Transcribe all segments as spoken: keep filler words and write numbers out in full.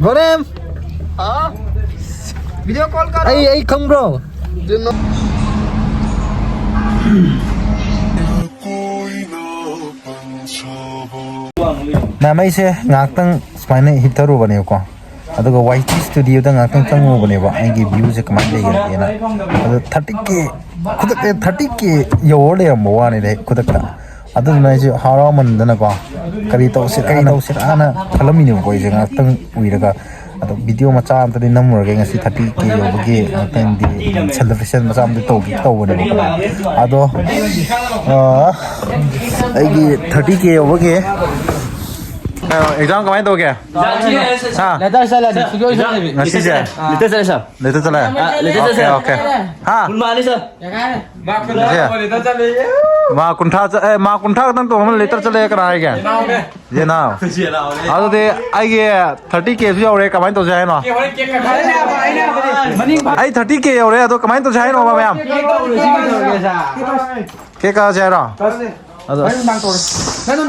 ꯒꯣꯔꯦꯝ! Video call ꯀꯔꯣ꯫ ꯑꯩ, ꯑꯩ ꯈꯪꯕ꯭ꯔꯣ? ꯃꯌꯥꯝ, ꯑꯩꯁꯦ ꯉꯥꯏꯍꯥꯛꯇꯪ ꯁꯨꯃꯥꯏꯅ ꯍꯤꯞꯊꯔꯨꯕꯅꯦꯕꯀꯣ, ꯑꯗꯨꯒ ꯋꯥꯏ ꯇꯤ ꯁ꯭ꯇꯨꯗꯤꯑꯣꯗ ꯉꯥꯏꯍꯥꯛꯇꯪ ꯆꯪꯉꯨꯕꯅꯦꯕ, ꯑꯩꯒꯤ ꯚ꯭ꯌꯨꯁꯦ ꯀꯃꯥꯏꯅ ꯂꯩꯒꯦꯅ꯫ ꯑꯗꯣ ꯊꯥꯔꯇꯤ ꯀꯦ, ꯈꯨꯗꯛꯇ ꯊꯥꯔꯇꯤ ꯀꯦ ꯌꯧꯔ ꯂꯩꯔꯝꯕ ꯋꯥꯅꯤꯗ, ꯍꯦꯛ ꯈꯨꯗꯛꯇ꯫ ꯑꯗꯨꯗꯨꯅ ꯑꯩꯁꯦ ꯍꯔꯥꯎꯃꯟꯗꯅꯀꯣ, ꯀꯔꯤ ꯇꯧꯁꯤꯔꯥ, ꯀꯔꯤ ꯇꯧꯁꯤꯔꯥꯅ ꯈꯜꯂꯝꯃꯤꯅꯦꯕꯀꯣ ꯑꯩꯁꯦ ꯉꯥꯏꯍꯥꯛꯇꯪ ꯎꯏꯔꯒ꯫ ꯑꯗꯣ ꯚꯤꯗꯤꯑꯣ ꯃꯆꯥ ꯑꯝꯇꯗꯤ ꯅꯝꯃꯨꯔꯒꯦ ꯉꯁꯤ, ꯊꯥꯔꯇꯤ ꯀꯦ ꯌꯧꯕꯒꯤ ꯉꯥꯛꯇꯪꯗꯤ ꯁꯦꯂꯦꯕ꯭ꯔꯦꯁꯟ ꯃꯆꯥ ꯑꯝꯇ ꯇꯧꯒꯦ ꯇꯧꯕꯅꯦꯕꯀꯣ꯫ ꯑꯗꯣ, ꯑ, ꯑꯩꯒꯤ ꯊꯥꯔꯇꯤ ꯀꯦ ꯌꯧꯕꯒꯤ, ꯑ, ꯑꯦꯛꯖꯥꯝ ꯀꯃꯥꯏꯅ ꯇꯧꯒꯦ? ꯍꯥ? ꯂꯦꯇꯔ ꯆꯠꯂꯅꯤ, ꯁꯤꯒꯤ ꯑꯣꯏꯅ ꯆꯠꯂꯅꯤ꯫ ꯉꯁꯤꯁꯦ? ꯂꯦꯇꯔ ꯆꯠꯂꯦ, ꯁꯥꯔ꯫ ꯂꯦꯇꯔ ꯆꯠꯂꯦ? ꯑ, ꯂꯦꯇꯔ ꯆꯠꯂꯦ, ꯑꯣꯀꯦ, ꯁꯥꯔ꯫ ꯑꯣꯀꯦ꯫ ꯍꯥ? ꯐꯨꯜ ꯃꯥꯔꯛꯅꯤ, ꯁꯥꯔ꯫ ꯁꯦ꯫ ꯃꯥ ꯀꯨꯟꯊ꯭ꯔꯥ ꯆ-, ꯑꯦ, ꯃꯥ ꯀꯨꯟꯊ꯭ꯔꯥ ꯈꯛꯇꯪ ꯇꯣꯡꯉꯝꯃ ꯂꯦꯇꯔ ꯆꯠꯂꯦ ꯀꯅꯥ ꯍꯥꯏꯒꯦ? ꯌꯦꯅꯥꯎ꯫ ꯑꯗꯨꯗꯤ ꯑꯩꯒꯤ ꯊꯥꯔꯇꯤ ꯀꯦꯁꯨ ꯌꯧꯔꯦ, ꯀꯃꯥꯏꯅ ꯇꯧꯁꯦ ꯍꯥꯏꯅꯣ? ꯑꯩ ꯊꯥꯔꯇꯤ ꯀꯦ ꯌꯧꯔꯦ, ꯑꯗꯣ ꯀꯃꯥꯏꯅ ꯇꯧꯁꯦ ꯍꯥꯏꯅꯣꯕ ꯃꯌꯥꯝ? ꯀꯦꯛ ꯀꯛꯑꯁꯦ ꯍꯥꯏꯔꯣ? ꯑꯗꯣ ꯍꯣꯔꯦꯟ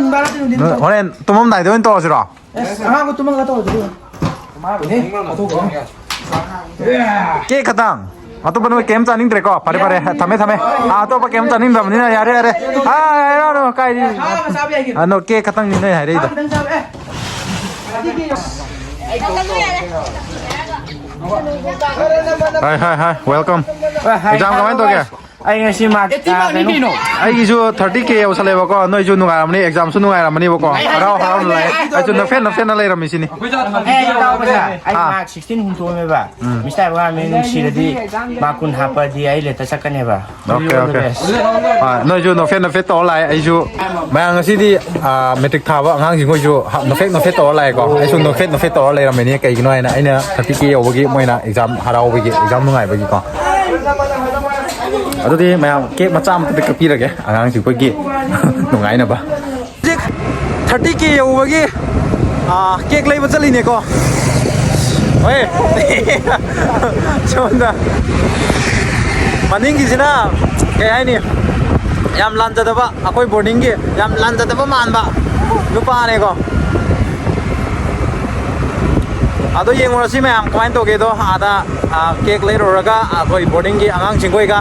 ꯅꯨꯡꯗꯥꯡ ꯅꯠꯇꯦ, ꯅꯨꯡꯊꯤꯟ ꯇꯧꯔꯁꯦ꯫ ꯍꯣꯔꯦꯟ ꯇꯨꯝꯃꯝꯗꯥꯏꯗ ꯑꯣꯏꯅ ꯇꯧꯔꯁꯤꯔꯣ? ꯑꯁ, ꯑꯉꯥꯡꯗꯣ ꯇꯨꯝꯃꯒ ꯇꯧꯔꯁꯤ ꯑꯗꯨꯒ꯫ ꯀꯦꯛ ꯈꯇꯪ? ꯑꯇꯣꯞꯄ ꯅꯣꯏ ꯀꯩꯝ ꯆꯥꯅꯤꯡꯗ꯭ꯔꯦꯀꯣ? ꯐꯔꯦ, ꯐꯔꯦ, ꯊꯝꯃꯦ, ꯊꯝꯃꯦ꯫ ꯑꯥ, ꯑꯇꯣꯞꯄ ꯀꯩꯝ ꯆꯥꯅꯤꯡꯗ꯭ꯔꯕꯅꯤꯅ ꯌꯥꯔꯦ, ꯌꯥꯔꯦ꯫ ꯑꯥ, ꯌꯥꯔꯦ, ꯌꯥꯔꯦ, ꯀꯥꯏꯗꯤ? ꯁꯥ ꯑꯃ ꯆꯥꯕ ꯌꯥꯏ ꯀꯩꯅꯣ꯫ ꯑꯥ, ꯅꯣ, ꯀꯦꯛ ꯈꯇꯪꯅꯤ ꯅꯣꯏ ꯍꯥꯏꯔꯛꯏꯗꯣ꯫ ꯁꯥ ꯈꯤꯇꯪ ꯆꯥꯕ, ꯑꯦ꯫ ꯍꯥꯏ, ꯍꯥꯏ, ꯍꯥꯏ, welcome꯫ ꯑꯦ, ꯍꯥꯏ, exam ꯀꯃꯥꯏꯅ ꯇꯧꯒꯦ? ꯑꯩ ꯉꯁꯤ ꯃꯥꯔꯛ, ꯑꯦ, ꯇꯤ ꯑꯥ, ꯃꯥꯔꯛꯅꯤ ꯀꯩꯅꯣ꯫ ꯀꯩꯅꯣ꯫ ꯑꯩꯒꯤꯁꯨ ꯊꯥꯔꯇꯤ ꯀꯦ ꯌꯧꯁꯜꯂꯦꯕꯀꯣ, ꯅꯣꯏꯁꯨ ꯅꯨꯡꯉꯥꯏꯔꯝꯃꯅꯤ, examꯁꯨ ꯅꯨꯡꯉꯥꯏꯔꯝꯃꯅꯤꯕꯀꯣ, ꯍꯔꯥꯎ ꯍꯔꯥꯎꯅ ꯂꯥꯛꯑꯦ꯫ ꯑꯩꯁꯨ ꯅꯣꯛꯐꯦꯠ ꯅꯣꯛꯐꯦꯠꯅ ꯂꯩꯔꯝꯃꯤꯁꯤꯅꯤ꯫ ꯑꯦ, ꯏꯇꯥꯎ ꯄꯩꯁꯥ, ꯑꯩ ꯑꯥ꯫ ꯃꯥꯔꯛ ꯁꯤꯛꯁꯇꯤꯟ ꯍꯨꯟꯗꯣꯛꯑꯝꯃꯦꯕ꯫ ꯎꯝ꯫ ꯃꯤꯁꯇꯔ ꯑꯕ꯭ꯔꯥꯍꯥꯝ ꯅꯨꯡꯁꯤꯔꯗꯤ ꯃꯥꯔꯛ ꯀꯨꯟ ꯍꯥꯞꯄꯗꯤ ꯑꯩ ꯂꯦꯇꯔ ꯆꯠꯀꯅꯦꯕ꯫ Okay, okay. ꯑꯥ, ꯅꯣꯏꯁꯨ ꯅꯣꯛꯐꯦꯠ ꯅꯣꯛꯐꯦꯠ ꯇꯧꯔ ꯂꯥꯛꯑꯦ꯫ ꯑꯩꯁꯨ ꯃꯌꯥꯝ ꯉꯁꯤꯗꯤ, ꯑꯥ, ꯃꯦꯇ꯭ꯔꯤꯛ ꯊꯥꯕ ꯑꯉꯥꯡꯁꯤꯡ ꯍꯣꯏꯁꯨ ꯍꯥ-, ꯅꯣꯛꯐꯦꯠ ꯅꯣꯛꯐꯦꯠ ꯇꯧꯔ ꯂꯥꯛꯑꯦꯀꯣ꯫ ꯑꯩꯁꯨ ꯅꯣꯛꯐꯦꯠ ꯅꯣꯛꯐꯦꯠ ꯇꯧꯔ ꯂꯩꯔꯝꯃꯤꯅꯤ꯫ ꯀꯩꯒꯤꯅꯣ ꯍꯥꯏꯅ ꯑꯩꯅ ꯊꯥꯔꯇꯤ ꯀꯦ ꯌꯧꯕꯒꯤ ꯃꯣꯏꯅ exam ꯍꯔꯥꯎꯕꯒꯤ, exam ꯅꯨꯡꯉꯥꯏꯕꯒꯤꯀꯣ꯫ ꯑꯗꯨꯗꯤ ꯃꯌꯥꯝ ꯀꯦꯛ ꯃꯆꯥ ꯑꯃꯈꯛꯇ ꯀꯛꯄꯤꯔꯒꯦ ꯑꯉꯥꯡꯁꯤꯡ ꯑꯩꯈꯣꯏꯒꯤ ꯅꯨꯡꯉꯥꯏꯅꯕ꯫ ꯍꯧꯖꯤꯛ ꯊꯥꯔꯇꯤ ꯀꯦ ꯌꯧꯕꯒꯤ, ꯑꯥ, ꯀꯦꯛ ꯂꯩꯕ ꯆꯠꯂꯤꯅꯦꯀꯣ꯫ ꯍꯣꯏ꯫ ꯁꯣꯝꯗ ꯃꯅꯤꯡꯒꯤꯁꯤꯅ ꯀꯩ ꯍꯥꯏꯅꯤ, ꯌꯥꯝ ꯂꯥꯟꯖꯗꯕ, ꯑꯩꯈꯣꯏ ꯕꯣꯔꯗꯤꯡꯒꯤ ꯌꯥꯝ ꯂꯥꯟꯖꯗꯕ ꯃꯥꯟꯕ ꯅꯨꯄꯥꯅꯦꯀꯣ꯫ ꯑꯗꯣ ꯌꯦꯡꯉꯨꯔꯁꯤ ꯃꯌꯥꯝ ꯀꯃꯥꯏꯅ ꯇꯧꯒꯦꯗꯣ, ꯑꯥꯗ ꯀꯦꯛ ꯂꯩꯔꯨꯔꯒ ꯑꯩꯈꯣꯏ ꯕꯣꯔꯗꯤꯡꯒꯤ ꯑꯉꯥꯡꯁꯤꯡꯈꯣꯏꯒ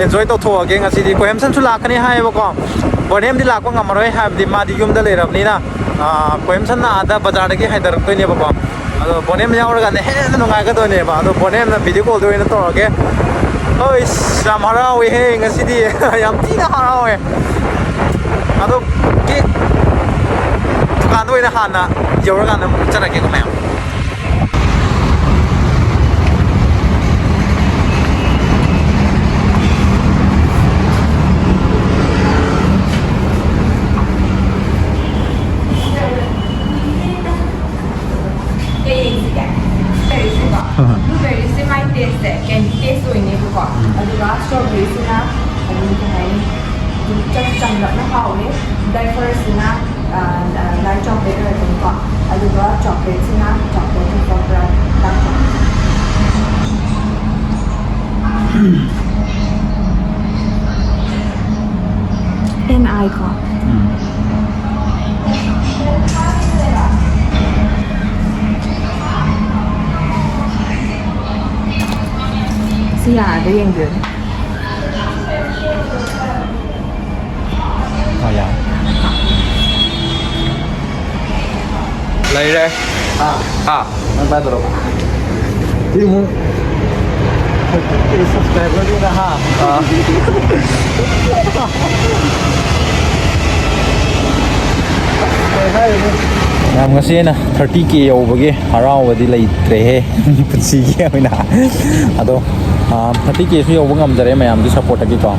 ꯑꯦꯟꯖꯣꯏ ꯇꯧꯊꯣꯛꯑꯒꯦ꯫ ꯉꯁꯤꯗꯤ ꯀꯣꯍꯦꯝꯁꯟꯁꯨ ꯂꯥꯛꯀꯅꯤ ꯍꯥꯏꯌꯦꯕꯀꯣ꯫ ꯕꯣꯅꯦꯝꯗꯤ ꯂꯥꯛꯄ ꯉꯝꯃꯔꯣꯏ, ꯍꯥꯏꯕꯗꯤ ꯃꯥꯗꯤ ꯌꯨꯝꯗ ꯂꯩꯔꯕꯅꯤꯅ꯫ ꯀꯣꯍꯦꯝꯁꯟꯅ ꯑꯥꯗ ꯕꯖꯥꯔꯗꯒꯤ ꯍꯥꯏꯊꯔꯛꯇꯣꯏꯅꯦꯕꯀꯣ꯫ ꯑꯗꯣ ꯕꯣꯅꯦꯝ ꯌꯥꯎꯔꯒꯅ ꯍꯦꯟꯅ ꯅꯨꯡꯉꯥꯏꯒꯗꯣꯏꯅꯦꯕ꯫ ꯑꯗꯣ ꯕꯣꯅꯦꯝꯅ ꯚꯤꯗꯤꯑꯣ ꯀꯣꯜꯗ ꯑꯣꯏꯅ ꯇꯧꯔꯒꯦ꯫ ꯑꯩꯁ, ꯌꯥꯝ ꯍꯔꯥꯎꯋꯦꯍꯦ ꯉꯁꯤꯗꯤ꯫ ꯌꯥꯝ ꯊꯤꯅ ꯍꯔꯥꯎꯋꯦ꯫ ꯑꯗꯣ ꯀꯦꯛ ꯗꯨꯀꯥꯟꯗ ꯑꯣꯏꯅ ꯍꯥꯟꯅ ꯌꯧꯔꯀꯥꯟꯗ ꯑꯃꯨꯛ ꯆꯠꯂꯒꯦꯀꯣ ꯃꯌꯥꯝ꯫ ꯀꯩ ꯌꯦꯡꯁꯤꯒꯦ? ꯕ꯭ꯂꯨꯕꯦꯔꯤꯁꯦꯀꯣ꯫ ꯕ꯭ꯂꯨꯕꯦꯔꯤꯁꯦ ꯃꯥꯏ ꯇꯦꯁꯁꯦ ꯀꯦꯟꯗꯤ ꯇꯦꯁ ꯑꯣꯏꯅꯦꯕꯀꯣ꯫ ꯑꯗꯨꯒ ꯁ꯭ꯇ꯭ꯔꯣꯕꯦꯔꯤꯁꯤꯅ ꯑꯗꯨꯝ ꯀꯩ ꯍꯥꯏꯅꯤ, ꯑꯗꯨꯝ ꯏꯆꯝ ꯆꯝꯂꯞꯅ ꯍꯥꯎꯋꯦ꯫ ꯗꯥꯏꯐꯔꯁꯤꯅ ꯂꯥꯏꯠ ꯆꯣꯀ꯭ꯂꯦꯠ ꯑꯣꯏꯔꯛꯀꯅꯤꯀꯣ꯫ ꯑꯗꯨꯒ ꯆꯣꯀ꯭ꯂꯦꯠꯁꯤꯅ ꯆꯣꯀ꯭ꯂꯦꯠꯁꯤꯀꯣ ꯈꯔ ꯗꯥꯔꯛ ꯆꯣꯀ꯭ꯂꯦꯠ꯫ ꯑꯦꯟ ꯑꯥꯏ ꯀꯣ꯫ ꯁꯤ ꯌꯥꯔꯗꯤ ꯌꯦꯡꯕꯤꯌꯨ꯫ ꯑꯣ, ꯌꯥꯔꯦ꯫ ꯂꯩꯔꯦ꯫ ꯍꯥ? ꯍꯥ? ꯅꯪ ꯄꯥꯏꯗꯧꯔꯕ? ꯁꯤ ꯑꯃꯨꯛ ꯑꯩ ꯁꯕꯁꯀ꯭ꯔꯥꯏꯕꯔꯗꯨꯅ, ꯍꯥ? ꯑꯥ꯫ ꯀꯩ ꯍꯥꯏꯔꯤꯅꯣ? ꯃꯌꯥꯝ, ꯉꯁꯤ ꯑꯩꯅ ꯊꯥꯔꯇꯤ ꯀꯦ ꯌꯧꯕꯒꯤ ꯍꯔꯥꯎꯕꯗꯤ ꯂꯩꯇ꯭ꯔꯦꯍꯦ꯫ ꯄꯨꯟꯁꯤꯒꯤ ꯑꯣꯏꯅ꯫ ꯑꯗꯣ, ꯑꯥ, ꯊꯥꯔꯇꯤ ꯀꯦꯁꯨ ꯌꯧꯕ ꯉꯝꯖꯔꯦ ꯃꯌꯥꯝꯒꯤ ꯁꯞꯄꯣꯔꯠꯇꯒꯤꯀꯣ꯫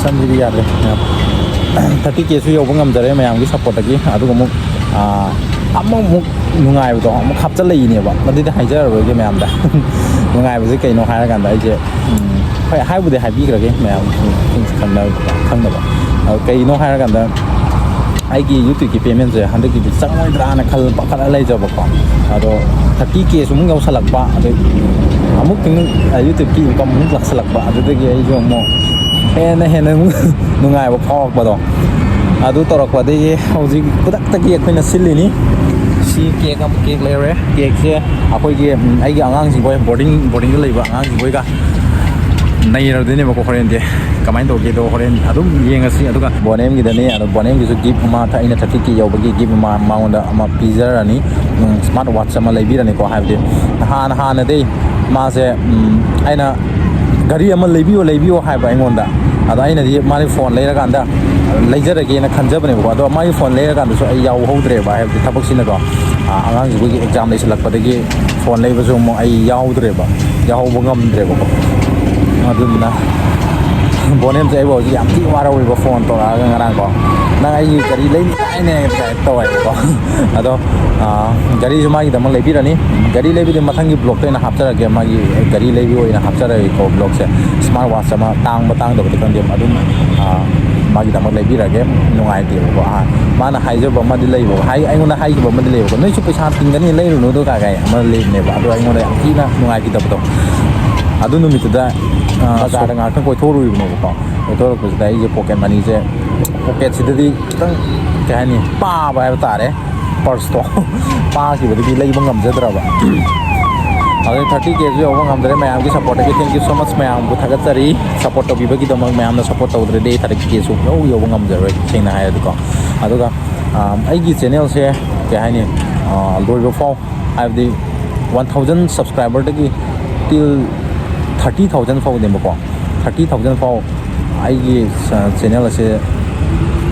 ꯁꯝꯁꯤꯗꯤ ꯌꯥꯗ꯭ꯔꯦ꯫ ꯊꯥꯔꯇꯤ ꯀꯦꯁꯨ ꯌꯧꯕ ꯉꯝꯖꯔꯦ ꯃꯌꯥꯝꯒꯤ ꯁꯞꯄꯣꯔꯠꯇꯒꯤ꯫ ꯑꯗꯨꯒ ꯑꯃꯨꯛ, ꯑꯥ, ꯑꯃꯃꯨꯛ ꯅꯨꯡꯉꯥꯏꯕꯗꯣ ꯑꯃꯨꯛ ꯍꯥꯞꯆꯤꯜꯂꯛꯏꯅꯦꯕ꯫ ꯃꯗꯨꯗꯤ ꯍꯥꯏꯖꯔꯔꯣꯏꯒꯦ ꯃꯌꯥꯝꯗ꯫ ꯅꯨꯡꯉꯥꯏꯕꯁꯦ ꯀꯩꯅꯣ ꯍꯥꯏꯔꯀꯥꯟꯗ ꯑꯩꯁꯦ, ꯎꯝ, ꯍꯣꯏ, ꯍꯥꯏꯕꯨꯗꯤ ꯍꯥꯏꯕꯤꯈ꯭ꯔꯒꯦ ꯃꯌꯥꯝ, ꯎꯝ, ꯈꯪꯅꯕ, ꯈꯪꯅꯕ꯫ ꯑꯗꯣ ꯀꯩꯅꯣ ꯍꯥꯏꯔꯀꯥꯟꯗ, ꯑꯩꯒꯤ YouTubeꯀꯤ paymentꯁꯦ ꯍꯟꯗꯛꯀꯤꯗꯤ ꯆꯪꯉꯣꯏꯗ꯭ꯔꯥꯅ ꯈꯜ ꯄꯥꯈꯠꯂ ꯂꯩꯖꯕꯀꯣ꯫ ꯑꯗꯣ ꯊꯥꯔꯇꯤ ꯀꯦꯁꯨ ꯑꯃꯨꯛ ꯌꯧꯁꯜꯂꯛꯄ, ꯑꯗꯩ ꯑꯃꯨꯛ ꯈꯤꯇꯪ, ꯑ, YouTubeꯀꯤ income ꯑꯃꯨꯛ ꯂꯥꯛꯁꯜꯂꯛꯄ, ꯑꯗꯨꯗꯒꯤ ꯑꯩꯁꯨ ꯑꯃꯨꯛ ꯍꯦꯟꯅ ꯍꯦꯟꯅ ꯑꯃꯨꯛ ꯅꯨꯡꯉꯥꯏꯕ ꯐꯥꯎꯔꯛꯄꯗꯣ꯫ ꯑꯗꯨ ꯇꯧꯔꯛꯄꯗꯒꯤ ꯍꯧꯖꯤꯛ ꯈꯨꯗꯛꯇꯒꯤ ꯑꯩꯈꯣꯏꯅ ꯁꯤꯜꯂꯤꯅꯤ꯫ ꯁꯤ ꯀꯦꯛ ꯑꯃ, ꯀꯦꯛ ꯂꯩꯔꯦ꯫ ꯀꯦꯛꯁꯦ ꯑꯩꯈꯣꯏꯒꯤ, ꯎꯝ, ꯑꯩꯒꯤ ꯑꯉꯥꯡꯁꯤꯡꯈꯣꯏ, ꯕꯣꯔꯗꯤꯡ, ꯕꯣꯔꯗꯤꯡꯗ ꯂꯩꯕ ꯑꯉꯥꯡꯁꯤꯡꯈꯣꯏꯒ ꯅꯩꯔꯗꯣꯏꯅꯦꯕꯀꯣ꯫ ꯍꯣꯔꯦꯟꯗꯤ ꯀꯃꯥꯏꯅ ꯇꯧꯒꯦꯗꯣ ꯍꯣꯔꯦꯟ ꯑꯗꯨꯝ ꯌꯦꯡꯉꯁꯤ꯫ ꯑꯗꯨꯒ ꯕꯣꯅꯦꯝꯒꯤꯗꯅꯦ, ꯑꯗꯣ ꯕꯣꯅꯦꯝꯒꯤꯁꯨ ꯒꯤꯐ ꯑꯃ, ꯑꯩꯅ ꯊꯥꯔꯇꯤ ꯀꯦ ꯌꯧꯕꯒꯤ ꯒꯤꯐ ꯑꯃ ꯃꯉꯣꯟꯗ ꯑꯃ ꯄꯤꯖꯔꯅꯤ꯫ ꯎꯝ, ꯁ꯭ꯃꯥꯔꯠ ꯋꯥꯠꯆ ꯑꯃ ꯂꯩꯕꯤꯔꯅꯤꯀꯣ꯫ ꯍꯥꯏꯕꯗꯤ ꯍꯥꯟꯅ, ꯍꯥꯟꯅꯗꯤ ꯃꯥꯁꯦ, ꯎꯝ, ꯑꯩꯅ ꯒꯥꯔꯤ ꯑꯃ ꯂꯩꯕꯤꯌꯣ, ꯂꯩꯕꯤꯌꯣ ꯍꯥꯏꯕ ꯑꯩꯉꯣꯟꯗ꯫ ꯑꯗꯣ ꯑꯩꯅꯗꯤ ꯃꯥꯒꯤ ꯐꯣꯟ ꯂꯩꯔꯀꯥꯟꯗ ꯂꯩꯖꯔꯒꯦꯅ ꯈꯟꯖꯕꯅꯦꯕꯀꯣ꯫ ꯑꯗꯣ ꯃꯥꯒꯤ ꯐꯣꯟ ꯂꯩꯔꯀꯥꯟꯗꯁꯨ ꯑꯩ ꯌꯥꯎꯍꯧꯗ꯭ꯔꯦꯕ, ꯍꯥꯏꯕꯗꯤ ꯊꯕꯛꯁꯤꯅꯀꯣ꯫ ꯑꯥ, ꯑꯉꯥꯡꯁꯤꯕꯨꯒꯤ ꯑꯦꯛꯖꯥꯝ ꯂꯩꯁꯤꯜꯂꯛꯄꯗꯒꯤ ꯐꯣꯟ ꯂꯩꯕꯁꯨ ꯑꯃꯨꯛ ꯑꯩ ꯌꯥꯎꯗ꯭ꯔꯦꯕ, ꯌꯥꯎꯍꯧꯕ ꯉꯝꯗ꯭ꯔꯦꯕꯀꯣ꯫ ꯑꯗꯨꯗꯨꯅ ꯕꯣꯅꯦꯝꯁꯦ ꯑꯩꯕꯨ ꯍꯧꯖꯤꯛ ꯌꯥꯝ ꯊꯤ ꯋꯥꯔꯧꯋꯦꯕ, ꯐꯣꯟ ꯇꯧꯔꯛꯑꯒ ꯉꯔꯥꯡꯀꯣ, "ꯅꯪ ꯑꯩꯒꯤ ꯒꯥꯔꯤ ꯂꯩꯅꯤ ꯍꯥꯏꯅꯦ" ꯀꯥꯏꯅ ꯇꯧꯋꯦꯕꯀꯣ꯫ ꯑꯗꯣ, ꯑꯥ, ꯒꯥꯔꯤꯁꯨ ꯃꯥꯒꯤꯗꯃꯛ ꯂꯩꯕꯤꯔꯅꯤ꯫ ꯒꯥꯔꯤ ꯂꯩꯕꯗꯤ ꯃꯊꯪꯒꯤ ꯕ꯭ꯂꯣꯛꯇ ꯑꯣꯏꯅ ꯍꯥꯞꯆꯔꯒꯦ, ꯃꯥꯒꯤ ꯒꯥꯔꯤ ꯂꯩꯕꯒꯤ ꯑꯣꯏꯅ ꯍꯥꯞꯆꯔꯒꯦꯀꯣ ꯕ꯭ꯂꯣꯛꯁꯦ꯫ ꯁ꯭ꯃꯥꯔꯠ ꯋꯥꯠꯆ ꯑꯃ ꯇꯥꯡꯕ ꯇꯥꯡꯗꯕꯗꯤ ꯈꯪꯗꯦ, ꯑꯗꯨꯝ, ꯑꯥ, ꯃꯥꯒꯤꯗꯃꯛ ꯂꯩꯕꯤꯔꯒꯦ꯫ ꯅꯨꯡꯉꯥꯏꯇꯦꯕꯀꯣ꯫ ꯑꯥ, ꯃꯥꯅ ꯍꯥꯏꯖꯕ ꯑꯃꯗꯤ ꯂꯩꯕ, ꯍꯥꯏ-, ꯑꯩꯉꯣꯟꯗ ꯍꯥꯏꯈꯤꯕ ꯑꯃꯗꯤ ꯂꯩꯕꯀꯣ, "ꯅꯣꯏꯁꯨ ꯄꯩꯁꯥ ꯇꯤꯡꯒꯅꯤ, ꯂꯩꯔꯨꯅꯨꯗꯣ" ꯀꯥꯏ ꯀꯥꯏ ꯑꯃ ꯂꯩꯕꯅꯦꯕ꯫ ꯑꯗꯣ ꯑꯩꯉꯣꯟꯗ ꯌꯥꯝ ꯊꯤꯅ ꯅꯨꯡꯉꯥꯏꯈꯤꯗꯕꯗꯣ꯫ ꯑꯗꯨ ꯅꯨꯃꯤꯠꯇꯨꯗ, ꯑꯥ, ꯕꯖꯥꯔꯗ ꯉꯥꯏꯍꯥꯛꯇꯪ ꯀꯣꯏꯊꯣꯛꯎꯔꯨꯏꯕꯅꯦꯕꯀꯣ꯫ ꯀꯣꯏꯊꯣꯔꯛꯄꯁꯤꯗ ꯑꯩꯁꯦ ꯄꯣꯀꯦꯠ ꯃꯅꯤꯁꯦ, ꯄꯣꯀꯦꯠꯁꯤꯗꯗꯤ ꯈꯤꯇꯪ, ꯀꯩ ꯍꯥꯏꯅꯤ, ꯄꯥꯕ ꯍꯥꯏꯕ ꯇꯥꯔꯦ꯫ ꯄꯔꯁꯇꯣ ꯄꯥꯈꯤꯕꯗꯒꯤ ꯂꯩꯕ ꯉꯝꯖꯗ꯭ꯔꯕ꯫ ꯑꯗꯩ ꯊꯥꯔꯇꯤ ꯀꯦꯁꯨ ꯌꯧꯕ ꯉꯝꯗ꯭ꯔꯦ꯫ ꯃꯌꯥꯝꯒꯤ ꯁꯞꯄꯣꯔꯠꯇꯒꯤ thank you so much, ꯃꯌꯥꯝꯕꯨ ꯊꯥꯒꯠꯆꯔꯤ꯫ ꯁꯞꯄꯣꯔꯠ ꯇꯧꯕꯤꯕꯒꯤꯗꯃꯛ, ꯃꯌꯥꯝꯅ ꯁꯞꯄꯣꯔꯠ ꯇꯧꯗ꯭ꯔꯗꯤ ꯑꯩ ꯊꯥꯔꯇꯤ ꯀꯦꯁꯨ ꯌꯧ ꯌꯧꯕ ꯉꯝꯖꯔꯣꯏ, ꯁꯦꯡꯅ ꯍꯥꯏꯔꯗꯤꯀꯣ꯫ ꯑꯗꯨꯒ, ꯑꯥ, ꯑꯩꯒꯤ ꯆꯦꯅꯦꯜꯁꯦ, ꯀꯩ ꯍꯥꯏꯅꯤ, ꯑꯥ, ꯂꯣꯏꯕ ꯐꯥꯎ, ꯍꯥꯏꯕꯗꯤ one thousand subscriberꯗꯒꯤ till thirty thousand ꯐꯥꯎꯅꯦꯕꯀꯣ꯫ Thirty thousand ꯐꯥꯎ ꯑꯩꯒꯤ ꯆꯦꯅꯦꯜ ꯑꯁꯦ,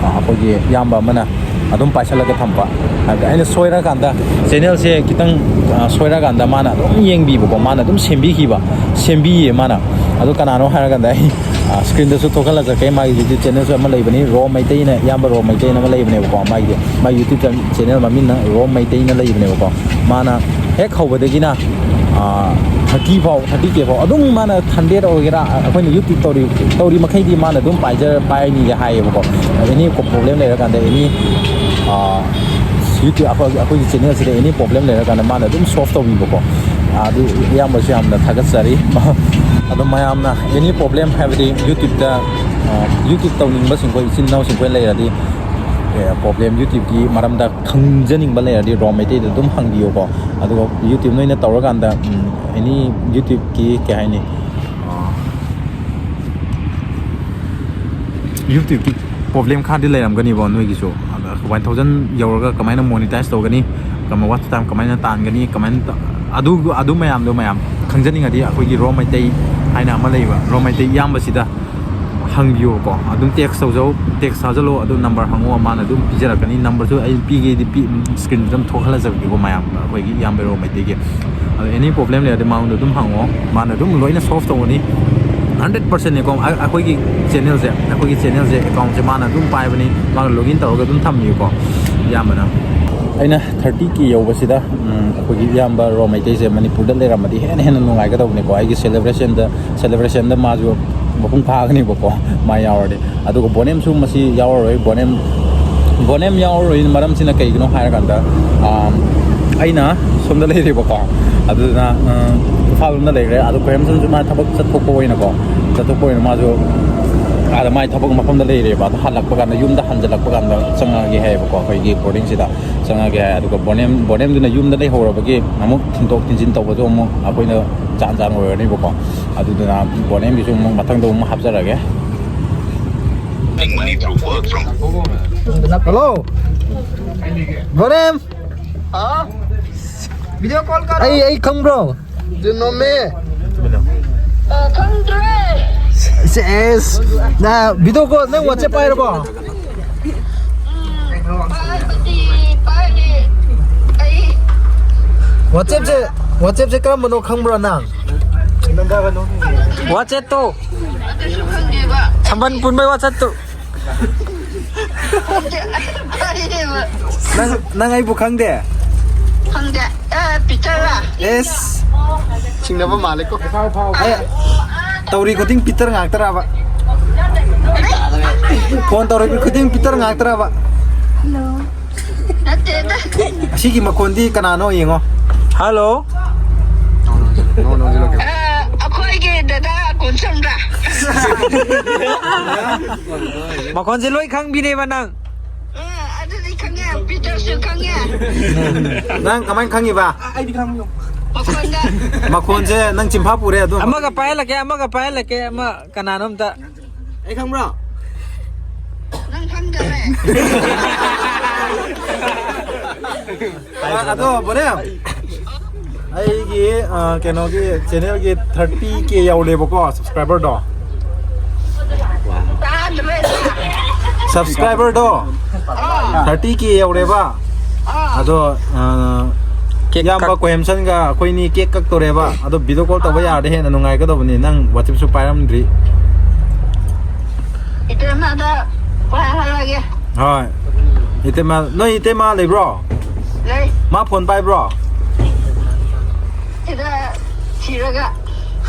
ꯑ, ꯑꯩꯈꯣꯏꯒꯤ ꯏꯌꯥꯝꯕ ꯑꯃꯅ ꯑꯗꯨꯝ ꯄꯥꯏꯁꯜꯂꯒ ꯊꯝꯕ꯫ ꯍꯥꯏꯕꯗꯤ ꯑꯩꯅ ꯁꯣꯏꯔꯀꯥꯟꯗ, ꯆꯦꯅꯦꯜꯁꯦ ꯈꯤꯇꯪ, ꯑ, ꯁꯣꯏꯔꯀꯥꯟꯗ ꯃꯥꯅ ꯑꯗꯨꯝ ꯌꯦꯡꯕꯤꯕꯀꯣ, ꯃꯥꯅ ꯑꯗꯨꯝ ꯁꯦꯝꯕꯤꯈꯤꯕ, ꯁꯦꯝꯕꯤꯌꯦ ꯃꯥꯅ꯫ ꯑꯗꯨ ꯀꯅꯥꯅꯣ ꯍꯥꯏꯔꯀꯥꯟꯗ ꯑꯩ, ꯑ, ꯁ꯭ꯀ꯭ꯔꯤꯟꯗꯁꯨ ꯊꯣꯛꯍꯜꯂꯛꯀꯦ꯫ ꯃꯥꯒꯤ YouTube ꯆꯦꯅꯦꯜꯁꯨ ꯑꯃ ꯂꯩꯕꯅꯤ, ꯔꯣꯝ ꯃꯩꯇꯩꯅ, ꯏꯌꯥꯝꯕ ꯔꯣꯝ ꯃꯩꯇꯩꯅ ꯑꯃ ꯂꯩꯕꯅꯦꯕꯀꯣ꯫ ꯃꯥꯒꯤ, ꯃꯥꯒꯤ YouTube ꯆꯦꯅꯦꯜ ꯃꯃꯤꯡꯅ ꯔꯣꯝ ꯃꯩꯇꯩꯅ ꯂꯩꯕꯅꯦꯕꯀꯣ꯫ ꯃꯥꯅ ꯍꯦꯛ ꯍꯧꯕꯗꯒꯤꯅ, ꯑꯥ, thirty ꯐꯥꯎ, thirty K ꯐꯥꯎ ꯑꯗꯨꯝ ꯃꯥꯅ hundred ꯑꯣꯏꯒꯦꯔꯥ, ꯑꯩꯈꯣꯏꯅ YouTube ꯇꯧꯔꯤ, ꯇꯧꯔꯤ ꯃꯈꯩꯗꯤ ꯃꯥꯅ ꯑꯗꯨꯝ ꯄꯥꯏꯖ-, ꯄꯥꯏꯅꯤꯒ ꯍꯥꯏꯌꯦꯕꯀꯣ꯫ Any problem ꯂꯩꯔꯀꯥꯟꯗ, any, ꯑꯥ, YouTube, ꯑꯩꯈꯣꯏ, ꯑꯩꯈꯣꯏꯒꯤ ꯆꯦꯅꯦꯜꯁꯤꯗ any problem ꯂꯩꯔꯀꯥꯟꯗ ꯃꯥꯅ ꯑꯗꯨꯝ solve ꯇꯧꯕꯤꯕꯀꯣ꯫ ꯑꯗꯨ ꯏꯌꯥꯝꯕꯁꯨ ꯌꯥꯝꯅ ꯊꯥꯒꯠꯆꯔꯤ꯫ ꯑꯗꯣ ꯃꯌꯥꯝꯅ any problem, ꯍꯥꯏꯕꯗꯤ YouTubeꯇ, ꯑꯥ, YouTube ꯇꯧꯅꯤꯡꯕꯁꯤꯡꯈꯣꯏ, ꯏꯆꯤꯟ ꯏꯅꯥꯎꯁꯤꯡꯈꯣꯏ ꯂꯩꯔꯗꯤ, ꯄ꯭ꯔꯣꯕ꯭ꯂꯦꯝ ꯌꯨꯇ꯭ꯌꯨꯕꯀꯤ ꯃꯔꯝꯗ ꯈꯪꯖꯅꯤꯡꯕ ꯂꯩꯔꯗꯤ ꯔꯣꯝ ꯃꯩꯇꯩꯗ ꯑꯗꯨꯝ ꯍꯪꯕꯤꯌꯨꯀꯣ꯫ ꯑꯗꯨꯒ ꯌꯨꯇ꯭ꯌꯨꯕ ꯅꯣꯏꯅ ꯇꯧꯔꯀꯥꯟꯗ ꯑꯦꯅꯤ ꯌꯨꯇ꯭ꯌꯨꯕꯀꯤ ꯀꯩ ꯍꯥꯏꯅꯤ, ꯌꯨꯇ꯭ꯌꯨꯕꯀꯤ ꯄ꯭ꯔꯣꯕ꯭ꯂꯦꯝ ꯈꯔꯗꯤ ꯂꯩꯔꯝꯒꯅꯤꯕꯣ ꯅꯣꯏꯒꯤꯁꯨ꯫ ꯑꯗ ꯋꯥꯟ ꯊꯥꯎꯖꯟ ꯌꯧꯔꯒ ꯀꯃꯥꯏꯅ ꯃꯣꯅꯤꯇꯥꯏꯁ ꯇꯧꯒꯅꯤ, ꯀꯃ- ꯋꯥꯠꯆ ꯇꯥꯏꯝ ꯀꯃꯥꯏꯅ ꯇꯥꯟꯒꯅꯤ, ꯀꯃꯥꯏꯅ ꯇ- ꯑꯗꯨ ꯑꯗꯨ ꯃꯌꯥꯝꯗꯣ ꯃꯌꯥꯝ ꯈꯪꯖꯅꯤꯡꯉꯗꯤ ꯑꯩꯈꯣꯏꯒꯤ ꯔꯣꯝ ꯃꯩꯇꯩ ꯍꯥꯏꯅ ꯑꯃ ꯂꯩꯕ, ꯔꯣꯝ ꯃꯩꯇꯩ ꯏꯌꯥꯝꯕꯁꯤꯗ ꯍꯪꯕꯤꯌꯨꯀꯣ꯫ ꯑꯗꯨꯝ ꯇꯦꯛꯁ ꯇꯧꯖꯧ, ꯇꯦꯛꯁ ꯊꯥꯖꯜꯂꯣ, ꯑꯗꯨ ꯅꯝꯕꯔ ꯍꯪꯉꯣ, ꯃꯥꯅ ꯑꯗꯨꯝ ꯄꯤꯖꯔꯛꯀꯅꯤ꯫ ꯅꯝꯕꯔꯁꯨ ꯑꯩ ꯄꯤꯒꯦꯗꯤ ꯄꯤ ꯁ꯭ꯀ꯭ꯔꯤꯟꯗ ꯑꯗꯨꯝ ꯊꯣꯛꯍꯜꯂꯖꯔꯛꯀꯦꯀꯣ ꯃꯌꯥꯝ, ꯑꯩꯈꯣꯏꯒꯤ ꯏꯌꯥꯝꯕ ꯔꯣꯝ ꯃꯩꯇꯩꯒꯤ꯫ ꯑꯗꯣ ꯑꯦꯅꯤ ꯄ꯭ꯔꯣꯕ꯭ꯂꯦꯝ ꯂꯩꯔꯗꯤ ꯃꯉꯣꯟꯗ ꯑꯗꯨꯝ ꯍꯪꯉꯣ, ꯃꯥꯅ ꯑꯗꯨꯝ ꯂꯣꯏꯅ ꯁꯣꯜꯕ ꯇꯧꯒꯅꯤ꯫ ꯍꯟꯗ꯭ꯔꯦꯠ ꯄꯥꯔꯁꯦꯟꯅꯤꯀꯣ꯫ ꯑ- ꯑꯩꯈꯣꯏꯒꯤ ꯆꯦꯅꯦꯜꯁꯦ, ꯑꯩꯈꯣꯏꯒꯤ ꯆꯦꯅꯦꯜꯁꯦ ꯑꯦꯀꯥꯎꯟꯁꯦ ꯃꯥꯅ ꯑꯗꯨꯝ ꯄꯥꯏꯕꯅꯤ, ꯃꯥꯅ ꯂꯣꯒꯏꯟ ꯇꯧꯔꯒ ꯑꯗꯨꯝ ꯊꯝꯕꯤꯌꯨꯀꯣ ꯏꯌꯥꯝꯕꯅ꯫ ꯑꯩꯅ ꯊꯥꯔꯇꯤ ꯀꯦ ꯌꯧꯕꯁꯤꯗ, ꯎꯝ, ꯑꯩꯈꯣꯏꯒꯤ ꯏꯌꯥꯝꯕ ꯔꯣꯝ ꯃꯩꯇꯩꯁꯦ ꯃꯅꯤꯄꯨꯔꯗ ꯂꯩꯔꯝꯃꯗꯤ ꯍꯦꯟꯅ ꯍꯦꯟꯅ ꯅꯨꯡꯉꯥꯏꯒꯗꯧꯕꯅꯤꯀꯣ꯫ ꯑꯩꯒꯤ ꯁꯦꯂꯦꯕ꯭ꯔꯦꯁꯟꯗ, ꯁꯦꯂꯦꯕ꯭ꯔꯦꯁꯟꯗ ꯃꯥꯁꯨ ꯃꯄꯨꯡ ꯐꯥꯒꯅꯤꯕꯀꯣ, ꯃꯥ ꯌꯥꯎꯔꯗꯤ꯫ ꯑꯗꯨꯒ ꯕꯣꯅꯦꯝꯁꯨ ꯃꯁꯤ ꯌꯥꯎꯔꯔꯣꯏ꯫ ꯕꯣꯅꯦꯝ, ꯕꯣꯅꯦꯝ ꯌꯥꯎꯔꯔꯣꯏ ꯃꯔꯝꯁꯤꯅ ꯀꯩꯒꯤꯅꯣ ꯍꯥꯏꯔꯀꯥꯟꯗ, ꯑꯥ, ꯑꯩꯅ ꯁꯣꯝꯗ ꯂꯩꯔꯦꯕꯀꯣ, ꯑꯗꯨꯗꯨꯅ, ꯑꯥ, ꯏꯝꯐꯥꯜ ꯂꯣꯝꯗ ꯂꯩꯈ꯭ꯔꯦ꯫ ꯑꯗꯣ ꯈꯣꯏꯔꯝꯁꯟꯁꯨ ꯃꯥ ꯊꯕꯛ ꯆꯠꯊꯣꯛꯄ ꯑꯣꯏꯅꯀꯣ, ꯆꯠꯊꯣꯛꯄ ꯑꯣꯏꯅ ꯃꯥꯁꯨ ꯑꯥꯗ ꯃꯥꯏ ꯊꯕꯛ ꯃꯐꯝꯗ ꯂꯩꯔꯦꯕ꯫ ꯑꯗꯣ ꯍꯜꯂꯛꯄ ꯀꯥꯟꯗ, ꯌꯨꯝꯗ ꯍꯟꯖꯜꯂꯛꯄ ꯀꯥꯟꯗ ꯆꯪꯉꯛꯑꯒꯦ ꯍꯥꯏꯌꯦꯕꯀꯣ, ꯑꯩꯈꯣꯏꯒꯤ ꯕꯣꯔꯗꯤꯡꯁꯤꯗ ꯆꯪꯉꯛꯑꯒꯦ ꯍꯥꯏ꯫ ꯑꯗꯨꯒ ꯕꯣꯅꯦꯝ, ꯕꯣꯅꯦꯝꯗꯨꯅ ꯌꯨꯝꯗ ꯂꯩꯍꯧꯔꯕꯒꯤ ꯑꯃꯨꯛ ꯊꯤꯟꯗꯣꯛ ꯊꯤꯟꯖꯤꯟ ꯇꯧꯕꯗꯣ ꯑꯃꯨꯛ ꯑꯩꯈꯣꯏꯅ ꯆꯥꯟ ꯆꯥꯟ ꯑꯣꯏꯔꯅꯤꯕꯀꯣ꯫ ꯑꯗꯨꯗꯨꯅ ꯕꯣꯅꯦꯝꯒꯤꯁꯨ ꯑꯃꯨꯛ ꯃꯊꯪꯗ ꯑꯃꯨꯛ ꯍꯥꯞꯆꯔꯒꯦ꯫ ꯍꯜꯂꯣ, ꯕꯣꯅꯦꯝ꯫ ꯚꯤꯗꯤꯑꯣ ꯀꯣꯜ ꯀꯔꯣ꯫ ꯑꯩ, ꯑꯩ ꯈꯪꯕ꯭ꯔꯣ? ꯅꯣꯝꯃꯦ꯫ ꯑ, ꯈꯪꯗ꯭ꯔꯦ꯫ ꯁꯦꯁ꯫ ꯅ ꯚꯤꯗꯤꯑꯣ ꯀꯣꯜ, ꯅꯪ ꯋꯥꯆꯦꯞ ꯄꯥꯏꯔꯕꯣ? ꯎꯝ, ꯄꯥꯏꯕꯗꯤ ꯄꯥꯏꯔꯦ꯫ ꯑꯩ ꯋꯥꯆꯦꯞꯁꯦ, ꯋꯥꯆꯦꯞꯁꯦ ꯀꯔꯝꯕꯅꯣ ꯈꯪꯕ꯭ꯔꯣ ꯅꯪ? ꯋꯥꯆꯦꯞꯇꯣ꯫ ꯑꯗꯨꯁꯨ ꯈꯪꯗꯦꯕ꯫ ꯁꯝꯕꯟ ꯄꯨꯟꯕꯩ ꯋꯥꯆꯦꯞꯇꯣ꯫ ꯈꯪꯗꯦ꯫ ꯅꯪ, ꯅꯪ ꯑꯩꯕꯨ ꯈꯪꯗꯦ? ꯈꯪꯗꯦ꯫ ꯑꯦ, ꯄꯤꯇꯔꯔꯥ? ꯑꯦꯁ꯫ ꯆꯤꯡꯅꯕ ꯃꯥꯜꯂꯦꯀꯣ꯫ ꯑꯦ, ꯇꯧꯔꯤ ꯈꯨꯗꯤꯡ ꯄꯤꯇꯔ ꯉꯥꯛꯇꯔꯕ? ꯐꯣꯟ ꯇꯧꯔꯛꯄ ꯈꯨꯗꯤꯡ ꯄꯤꯇꯔ ꯉꯥꯛꯇꯔꯕ? ꯅꯠꯇꯦꯗ꯫ ꯑꯁꯤꯒꯤ ꯃꯈꯣꯟꯗꯤ ꯀꯅꯥꯅꯣ ꯌꯦꯡꯉꯣ꯫ ꯍꯜꯂꯣ꯫ ꯑ, ꯑꯩꯈꯣꯏꯒꯤ ꯗꯗꯥ ꯀꯣꯟꯁꯝꯗ꯫ ꯃꯈꯣꯟꯁꯦ ꯂꯣꯏ ꯈꯪꯕꯤꯅꯦꯕ ꯅꯪ꯫ ꯄꯤꯇꯔꯁꯨ ꯈꯪꯉꯦ꯫ ꯅꯪ ꯀꯃꯥꯏꯅ ꯈꯪꯉꯤꯕ? ꯑꯩꯗꯤ ꯈꯪꯉꯤ꯫ ꯃꯈꯣꯟꯗ꯫ ꯃꯈꯣꯟꯁꯦ ꯅꯪ ꯆꯤꯟꯐꯥ ꯄꯨꯔꯦ ꯑꯗꯨꯝ꯫ ꯑꯃꯒ ꯄꯥꯏꯍꯜꯂꯛꯀꯦ, ꯑꯃꯒ ꯄꯥꯏꯍꯜꯂꯛꯀꯦ, ꯑꯃ ꯀꯅꯥꯅꯣ ꯑꯝꯇ꯫ ꯑꯩ ꯈꯪꯕ꯭ꯔꯣ? ꯅꯪ ꯈꯪꯗꯕ꯭ꯔꯦ? ꯑꯗꯣ ꯕꯣꯅꯦ, ꯑꯩꯒꯤ ꯑ, ꯀꯩꯅꯣꯒꯤ ꯆꯦꯅꯦꯜꯒꯤ ꯊꯥꯔꯇꯤ ꯀꯦ ꯌꯧꯔꯦꯕꯀꯣ, ꯁꯕꯁꯀ꯭ꯔꯥꯏꯕꯔꯗꯣ꯫ ꯇꯥꯗ꯭ꯔꯦ꯫ ꯁꯕꯁꯀ꯭ꯔꯥꯏꯕꯔꯗꯣ ꯊꯥꯔꯇꯤ ꯀꯦ ꯌꯧꯔꯦꯕ꯫ ꯑꯗꯣ ꯑ, ꯀꯦꯛ ꯏꯌꯥꯝꯕ ꯀꯛ- ꯀꯣꯍꯦꯝꯁꯟꯒ ꯑꯩꯈꯣꯏꯅꯤ ꯀꯦꯛ ꯀꯛꯇꯣꯔꯦꯕ꯫ ꯑꯗꯣ ꯚꯤꯗꯤꯑꯣ ꯀꯣꯜ ꯇꯧꯕ ꯌꯥꯔꯗꯤ ꯍꯦꯟꯅ ꯅꯨꯡꯉꯥꯏꯒꯗꯧꯕꯅꯤ꯫ ꯅꯪ ꯋꯥꯆꯦꯞꯁꯨ ꯄꯥꯏꯔꯝꯗ꯭ꯔꯤ꯫ ꯏꯇꯩꯃꯗ ꯄꯥꯏꯍꯜꯂꯒꯦ꯫ ꯍꯣꯏ꯫ ꯏꯇꯩꯃ, ꯅꯣꯏ ꯏꯇꯩꯃ ꯂꯩꯕ꯭ꯔꯣ? ꯂꯩ꯫ ꯃꯥ ꯐꯣꯟ ꯄꯥꯏꯕ꯭ꯔꯣ? ꯁꯤꯗ ꯊꯤꯔꯒ꯫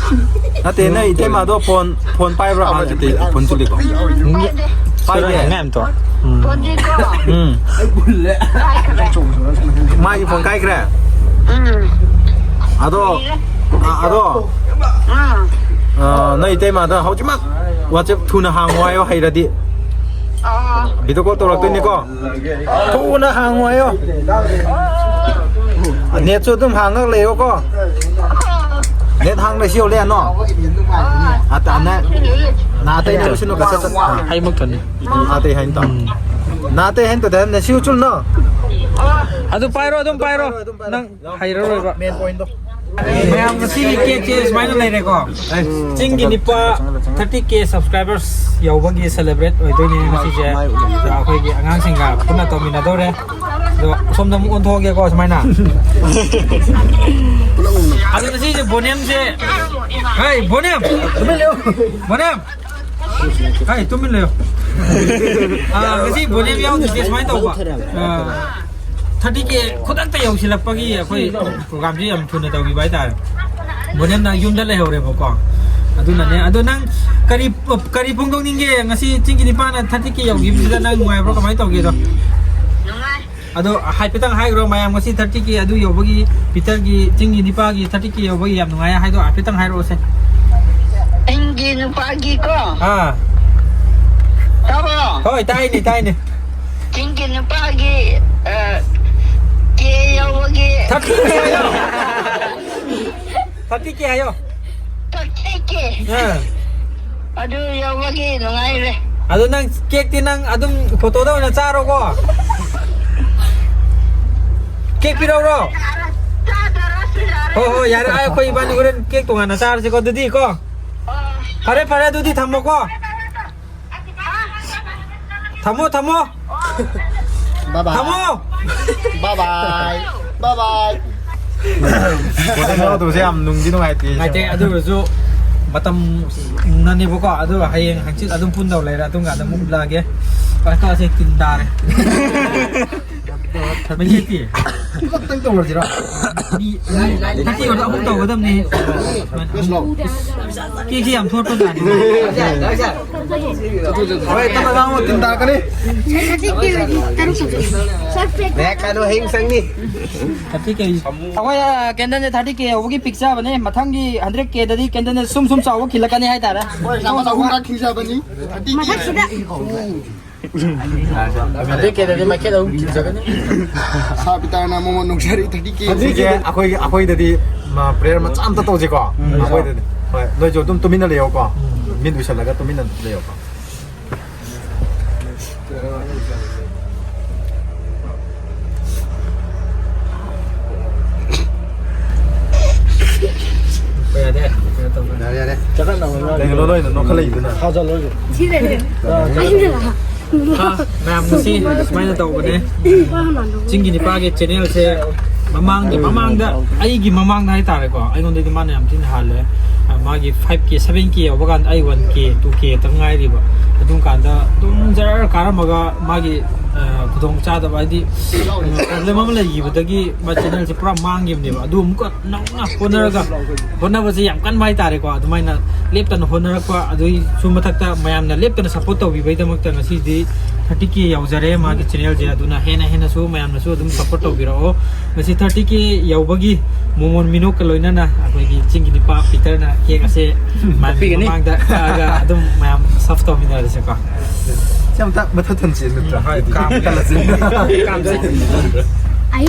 ꯅꯠꯇꯦ, ꯅꯣꯏ ꯏꯇꯩꯃꯗꯣ ꯐꯣꯟ, ꯐꯣꯟ ꯄꯥꯏꯕ꯭ꯔꯣ? ꯑꯥ, ꯅꯠꯇꯦ, ꯐꯣꯟ ꯆꯨꯜꯂꯤꯀꯣ꯫ ꯄꯥꯏꯗꯦ꯫ ꯄꯥꯏꯗꯦ? ꯎꯝ꯫ ꯐꯣꯟꯗꯤꯀꯣ꯫ ꯎꯝ꯫ ꯀꯥꯏꯈ꯭ꯔꯦ꯫ ꯃꯥꯒꯤ ꯐꯣꯟ ꯀꯥꯏꯈ꯭ꯔꯦ? ꯎꯝ꯫ ꯑꯗꯣ, ꯑ, ꯑꯗꯣ, ꯎꯝ꯫ ꯑ, ꯅꯣꯏ ꯏꯇꯩꯃꯗ ꯍꯧꯖꯤꯛꯃꯛ WhatsApp ꯊꯨꯅ ꯍꯥꯡꯉꯣ ꯍꯥꯏꯌꯣ, ꯍꯩꯔꯗꯤ꯫ ꯑꯣ꯫ ꯚꯤꯗꯤꯑꯣ ꯀꯣꯜ ꯇꯧꯔꯛꯇꯣꯏꯅꯤꯀꯣ꯫ ꯊꯨꯅ ꯍꯥꯡꯉꯣ ꯍꯥꯏꯌꯣ꯫ ꯅꯦꯠꯁꯨ ꯑꯗꯨꯝ ꯍꯥꯡꯉꯒ ꯂꯩꯌꯣꯀꯣ꯫ ꯅꯦꯠ ꯍꯥꯡꯅ ꯁꯤ ꯌꯧꯂꯦ ꯅꯣ꯫ ꯑꯇꯥꯅ ꯅꯥꯇꯩ ꯅꯪ ꯁꯤꯅꯣ ꯀꯁ꯫ ꯍꯩꯃꯛꯇꯅꯤ꯫ ꯅꯥꯇꯩ ꯍꯩꯟ ꯇꯧ꯫ ꯅꯥꯇꯩ ꯍꯩꯟ ꯇꯧ ꯅꯦ ꯁꯤ ꯎꯆꯨꯜ ꯅꯣ꯫ ꯑꯗꯨ ꯄꯥꯏꯔꯣ, ꯑꯗꯨꯝ ꯄꯥꯏꯔꯣ꯫ ꯅꯪ ꯍꯩꯔꯔꯣꯏꯕ꯫ ꯃꯦꯟ ꯄꯣꯏꯟꯗꯣ꯫ ꯃꯌꯥꯝ ꯉꯁꯤꯒꯤ ꯀꯦꯛꯁꯦ ꯁꯨꯃꯥꯏꯅ ꯂꯩꯔꯦꯀꯣ꯫ ꯆꯤꯡꯒꯤ ꯅꯤꯄꯥ ꯊꯥꯔꯇꯤ ꯀꯦ ꯁꯕꯁꯀ꯭ꯔꯥꯏꯕꯔꯁ ꯌꯧꯕꯒꯤ ꯁꯦꯂꯦꯕ꯭ꯔꯦꯠ ꯑꯣꯏꯗꯣꯏꯅꯦ ꯉꯁꯤꯁꯦ꯫ ꯑꯗ ꯑꯩꯈꯣꯏꯒꯤ ꯑꯉꯥꯡꯁꯤꯡꯒ ꯄꯨꯟꯅ ꯇꯧꯃꯤꯟꯅꯗꯧꯔꯦ꯫ ꯑꯗꯣ ꯁꯣꯝꯗ ꯑꯃꯨꯛ ꯑꯣꯟꯊꯣꯛꯑꯒꯦꯀꯣ ꯁꯨꯃꯥꯏꯅ꯫ ꯑꯗꯣ ꯉꯁꯤꯁꯦ ꯕꯣꯅꯦꯝꯁꯦ, ꯍꯥꯏ ꯕꯣꯅꯦꯝ, ꯕꯣꯅꯦꯝ꯫ ꯍꯥꯏ, ꯇꯨꯃꯤꯟ ꯂꯩꯌꯨ꯫ ꯑꯥ, ꯉꯁꯤ ꯕꯣꯅꯦꯝ ꯌꯥꯎꯗ꯭ꯔꯤꯁꯦ ꯁꯨꯃꯥꯏꯅ ꯇꯧꯕ꯫ ꯑꯥ, ꯊꯥꯔꯇꯤ ꯀꯦ ꯈꯨꯗꯛꯇ ꯌꯧꯁꯤꯜꯂꯛꯄꯒꯤ ꯑꯩꯈꯣꯏ ꯄ꯭ꯔꯣꯒꯥꯝꯁꯤ ꯌꯥꯝ ꯊꯨꯅ ꯇꯧꯈꯤꯕ ꯍꯥꯏꯇꯥꯔꯦ꯫ ꯕꯣꯅꯦꯝꯅ ꯌꯨꯝꯗ ꯂꯩꯍꯧꯔꯦꯕꯀꯣ꯫ ꯑꯗꯨꯅꯅꯦ꯫ ꯑꯗꯣ ꯅꯪ ꯀꯔꯤ, ꯀꯔꯤ ꯐꯣꯡꯗꯣꯛꯅꯤꯡꯒꯦ? ꯉꯁꯤ ꯆꯤꯡꯒꯤ ꯅꯤꯄꯥꯅ ꯊꯥꯔꯇꯤ ꯀꯦ ꯌꯧꯈꯤꯕꯁꯤꯗ ꯅꯪ ꯅꯨꯡꯉꯥꯏꯕ꯭ꯔꯣ? ꯀꯃꯥꯏꯅ ꯇꯧꯒꯦꯗꯣ? ꯅꯨꯡꯉꯥꯏ꯫ ꯑꯗꯣ ꯍꯥꯏꯐꯦꯠꯇꯪ ꯍꯥꯏꯈ꯭ꯔꯣ ꯃꯌꯥꯝ, ꯉꯁꯤ ꯊꯥꯔꯇꯤ ꯀꯦ ꯑꯗꯨ ꯌꯧꯕꯒꯤ, ꯄꯤꯇꯔꯒꯤ, ꯆꯤꯡꯒꯤ ꯅꯤꯄꯥꯒꯤ ꯊꯥꯔꯇꯤ ꯀꯦ ꯌꯧꯕꯒꯤ ꯌꯥꯝ ꯅꯨꯡꯉꯥꯏ ꯍꯥꯏꯗꯣ ꯍꯥꯏꯐꯦꯠꯇꯪ ꯍꯥꯏꯔꯛꯑꯣꯁꯦ꯫ ꯆꯤꯡꯒꯤ ꯅꯨꯄꯥꯒꯤꯀꯣ꯫ ꯑꯥ꯫ ꯇꯥꯕ꯭ꯔꯣ? ꯍꯣꯏ, ꯇꯥꯏꯅꯦ, ꯇꯥꯏꯅꯦ꯫ ꯆꯤꯡꯒꯤ ꯅꯨꯄꯥꯒꯤ ꯊꯥꯔꯇꯤ ꯀꯦ ꯍꯥꯏꯌꯣ꯫ ꯊꯥꯔꯇꯤ ꯀꯦ꯫ ꯑꯥ꯫ ꯑꯗꯨ ꯌꯧꯕꯒꯤ ꯅꯨꯡꯉꯥꯏꯔꯦ꯫ ꯑꯗꯨ ꯅꯪ ꯀꯦꯛꯇꯤ ꯅꯪ ꯑꯗꯨꯝ ꯐꯣꯇꯣꯗ ꯑꯣꯏꯅ ꯆꯥꯔꯣꯀꯣ꯫ ꯀꯦꯛ ꯄꯤꯔꯛꯎꯔꯣ? ꯆꯥꯗꯔꯁꯨ ꯌꯥꯔꯦ꯫ ꯍꯣꯏ, ꯍꯣꯏ, ꯌꯥꯔꯦ꯫ ꯑꯩ, ꯑꯩꯈꯣꯏ ꯏꯕꯥꯅꯤ ꯍꯣꯔꯦꯟ ꯀꯦꯛ ꯇꯣꯉꯥꯟꯅ ꯆꯥꯔꯁꯤꯀꯣ, ꯑꯗꯨꯗꯤ ꯀꯣ꯫ ꯑꯣ꯫ ꯐꯔꯦ, ꯐꯔꯦ, ꯑꯗꯨꯗꯤ ꯊꯝꯃꯣꯀꯣ꯫ ꯊꯝꯃꯣ, ꯊꯝꯃꯣ꯫ ꯕꯥꯏ ꯕꯥꯏ꯫ ꯊꯝꯃꯣ꯫ ꯕꯥꯏ ꯕꯥꯏ꯫ ꯕꯥꯏ ꯕꯥꯏ꯫ ꯐꯣꯇꯣ ꯌꯥꯎꯗꯕꯁꯦ ꯌꯥꯝ ꯅꯨꯡꯗꯤ ꯅꯨꯡꯉꯥꯏꯇꯦ꯫ ꯅꯨꯡꯉꯥꯏꯇꯦ, ꯑꯗꯨ ꯑꯣꯏꯔꯁꯨ ꯃꯇꯝꯅꯅꯦꯕꯀꯣ꯫ ꯑꯗꯨ ꯍꯌꯦꯡ ꯍꯪꯆꯤꯠ ꯑꯗꯨꯝ ꯄꯨꯟꯗꯧ ꯂꯩꯔꯦ, ꯑꯗꯨꯝ ꯀꯥꯟꯗ ꯑꯃꯨꯛ ꯎꯠꯂꯛꯑꯒꯦ꯫ ꯀꯥꯁꯦ ꯇꯤꯟ ꯇꯥꯔꯦ꯫ ꯃꯩꯈꯦꯠꯇꯤ? ꯄꯨꯂꯞꯇꯪ ꯇꯧꯔꯁꯤꯔꯣ? ꯃꯤ, ꯃꯤ ꯑꯃꯨꯛ ꯇꯧꯒꯗꯕꯅꯤ꯫ ꯀꯦꯛꯁꯤ ꯌꯥꯝ ꯊꯣꯠꯄ ꯖꯥꯠꯅꯤ꯫ ꯍꯣꯏ, ꯇꯞꯅ ꯉꯥꯡꯉꯣ, ꯇꯤꯟ ꯇꯥꯔꯛꯀꯅꯤ꯫ ꯀꯩꯅꯣ ꯍꯌꯦꯡ ꯆꯪꯅꯤ꯫ ꯊꯥꯔꯇꯤ ꯀꯦ꯫ ꯑꯩꯈꯣꯏ, ꯑ, ꯀꯦꯟꯗꯜꯁꯦ ꯊꯥꯔꯇꯤ ꯀꯦ ꯌꯧꯕꯒꯤ ꯄꯤꯛ ꯆꯥꯕꯅꯦ꯫ ꯃꯊꯪꯒꯤ ꯍꯟꯗ꯭ꯔꯦꯠ ꯀꯦꯗꯗꯤ ꯀꯦꯟꯗꯜꯁꯦ ꯁꯨꯝ ꯁꯨꯝ ꯆꯥꯎꯕ ꯈꯤꯜꯂꯛꯀꯅꯤ ꯍꯥꯏꯇꯥꯔꯦ꯫ ꯍꯣꯏ, ꯆꯥꯝꯃ ꯆꯍꯨꯝ ꯈꯤꯜꯂꯕꯅꯤ꯫ ꯊꯥꯔꯇꯤ ꯀꯦ꯫ ꯃꯊꯛꯁꯤꯗ꯫ ꯍꯟꯗ꯭ꯔꯦꯠ ꯀꯦꯗꯗꯤ ꯃꯥꯏꯀꯦꯠ ꯑꯍꯨꯝ ꯈꯤꯟꯖꯒꯅꯤ꯫ ꯁꯥ ꯄꯤꯇꯥꯅ ꯃꯉꯣꯟ ꯅꯣꯡꯖꯔꯤ ꯊꯥꯔꯇꯤ ꯀꯦ꯫ ꯍꯧꯖꯤꯛꯁꯦ ꯑꯩꯈꯣꯏꯒꯤ, ꯑꯩꯈꯣꯏꯗꯗꯤ, ꯃ, ꯄ꯭ꯔꯦꯌꯔ ꯃꯆꯥ ꯑꯝꯇ ꯇꯧꯁꯤꯀꯣ꯫ ꯎꯝ꯫ ꯑꯩꯈꯣꯏꯗꯗꯤ꯫ ꯍꯣꯏ, ꯅꯣꯏꯁꯨ ꯑꯗꯨꯝ ꯇꯨꯃꯤꯟꯅ ꯂꯩꯌꯣꯀꯣ꯫ ꯎꯝ꯫ ꯃꯤꯠ ꯎꯏꯁꯜꯂꯒ ꯇꯨꯃꯤꯟꯅ ꯂꯩꯌꯣꯀꯣ꯫ ꯌꯥꯔꯦ, ꯌꯥꯔꯦ꯫ ꯀꯩꯅꯣ ꯂꯣꯏꯅ ꯅꯣꯛꯈꯠꯂꯛꯏꯗꯨꯅ? ꯊꯥꯖꯜꯂꯣꯏꯁꯦ꯫ ꯁꯤꯗꯅꯦ꯫ ꯑꯩꯅ ꯍꯥ, ꯃꯌꯥꯝ ꯉꯁꯤ ꯁꯨꯃꯥꯏꯅ ꯇꯧꯕꯅꯦ꯫ ꯆꯤꯡꯒꯤ ꯅꯤꯄꯥꯒꯤ ꯆꯦꯅꯦꯜꯁꯦ ꯃꯃꯥꯡꯒꯤ, ꯃꯃꯥꯡꯗ, ꯑꯩꯒꯤ ꯃꯃꯥꯡꯗ ꯍꯥꯏꯇꯥꯔꯦꯀꯣ, ꯑꯩꯉꯣꯟꯗꯒꯤ ꯃꯥꯅ ꯌꯥꯝ ꯊꯤꯅ ꯍꯥꯜꯂꯦ꯫ ꯃꯥꯒꯤ ꯐꯥꯏꯚ ꯀꯦ, ꯁꯚꯦꯟ ꯀꯦ ꯌꯧꯕ ꯀꯥꯟꯗ ꯑꯩ ꯋꯥꯟ ꯀꯦ, ꯇꯨ ꯀꯦ ꯈꯛꯇꯪ ꯉꯥꯏꯔꯤꯕ꯫ ꯑꯗꯨꯝ ꯀꯥꯟꯗ ꯑꯗꯨꯝ ꯖꯔ ꯀꯥꯔꯝꯃꯒ ꯃꯥꯒꯤ, ꯑ, ꯈꯨꯗꯣꯡ ꯆꯥꯗꯕ, ꯍꯥꯏꯗꯤ, ꯄ꯭ꯔꯣꯕ꯭ꯂꯦꯝ ꯑꯃ ꯂꯩꯈꯤꯕꯗꯒꯤ ꯃꯥ ꯆꯦꯅꯦꯜꯁꯦ ꯄꯨꯔꯥ ꯃꯥꯡꯈꯤꯕꯅꯦꯕ꯫ ꯑꯗꯨ ꯑꯃꯨꯛꯀ ꯅꯧꯅ ꯍꯣꯠꯅꯔꯒ, ꯍꯣꯠꯅꯕꯁꯦ ꯌꯥꯝ ꯀꯟꯕ ꯍꯥꯏꯇꯥꯔꯦꯀꯣ꯫ ꯑꯗꯨꯃꯥꯏꯅ ꯂꯦꯞꯇꯅ ꯍꯣꯠꯅꯔꯛꯄ, ꯑꯗꯨꯒꯤꯁꯨ ꯃꯊꯛꯇ ꯃꯌꯥꯝꯅ ꯂꯦꯞꯇꯅ ꯁꯞꯄꯣꯔꯠ ꯇꯧꯕꯤꯕꯩꯗꯃꯛꯇ ꯉꯁꯤꯗꯤ ꯊꯥꯔꯇꯤ ꯀꯦ ꯌꯧꯖꯔꯦ ꯃꯥꯒꯤ ꯆꯦꯅꯦꯜꯁꯦ꯫ ꯑꯗꯨꯅ ꯍꯦꯟꯅ ꯍꯦꯟꯅꯁꯨ ꯃꯌꯥꯝꯅꯁꯨ ꯑꯗꯨꯝ ꯁꯞꯄꯣꯔꯠ ꯇꯧꯕꯤꯔꯛꯑꯣ꯫ ꯉꯁꯤ ꯊꯥꯔꯇꯤ ꯀꯦ ꯌꯧꯕꯒꯤ ꯃꯣꯃꯣꯟ ꯃꯤꯅꯣꯛꯀ ꯂꯣꯏꯅꯅ ꯑꯩꯈꯣꯏꯒꯤ ꯆꯤꯡꯒꯤ ꯅꯤꯄꯥ ꯄꯤꯇꯔꯅ ꯀꯦꯛ ꯑꯁꯦ ꯃꯌꯥꯝꯒꯤ ꯀꯥꯞꯄꯤꯒꯅꯤ꯫ ꯃꯃꯥꯡꯗ ꯀꯛꯑꯒ ꯑꯗꯨꯝ ꯃꯌꯥꯝ ꯁꯞ ꯇꯧꯃꯤꯟꯅꯔꯁꯦꯀꯣ꯫ ꯁꯤ ꯑꯝꯇ ꯃꯊꯛ ꯊꯟꯁꯤ ꯅꯠꯇ꯭ꯔꯥ? ꯍꯣꯏ, ꯀꯥꯝ ꯀꯜꯂꯁꯤ꯫ ꯑꯩ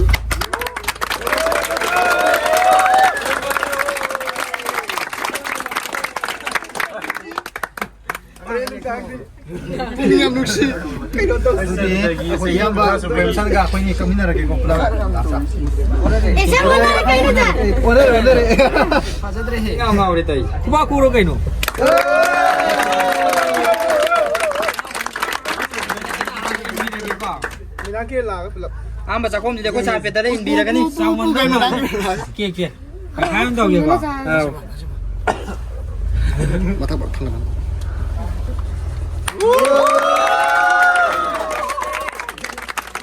ꯌꯥꯝ ꯅꯨꯡꯁꯤ꯫ ꯑꯗꯨꯗꯤ ꯑꯩꯈꯣꯏ ꯏꯌꯥꯝꯕ ꯄ꯭ꯔꯦꯝꯆꯟꯒ ꯑꯩꯈꯣꯏꯅꯤ ꯀꯛꯃꯤꯟꯅꯔꯒꯦꯀꯣ ꯄꯨꯂꯞ꯫ ꯑꯦ, ꯁꯛ ꯑꯣꯟꯅꯔꯦ ꯀꯩꯅꯣꯗ? ꯑꯣꯟꯅꯔꯦ, ꯑꯣꯟꯅꯔꯦ꯫ ꯐꯖꯗ꯭ꯔꯦꯍꯦ꯫ ꯏꯉꯥꯎ ꯉꯥꯎꯔꯦ ꯇꯧꯔꯤꯁꯦ꯫ ꯈꯨꯕꯥꯛ ꯈꯨꯔꯣ ꯀꯩꯅꯣ? ꯃꯤꯅꯥꯀꯤ ꯂꯥꯛꯑꯒ ꯄꯨꯂꯞ꯫ ꯑꯍꯥꯟꯕ ꯆꯥꯛꯈꯨꯝꯁꯤꯗꯤ ꯑꯩꯈꯣꯏ ꯁꯥꯔ ꯄꯦꯇꯔꯗ ꯏꯟꯕꯤꯔꯒꯅꯤ꯫ ꯆꯥꯎꯃꯟꯗ꯭ꯔꯣ? Cake, cake. ꯇꯪꯈꯥꯏ ꯑꯃ ꯇꯧꯒꯦꯀꯣ꯫ ꯑꯥ꯫ ꯃꯊꯛ ꯃꯊꯪ꯫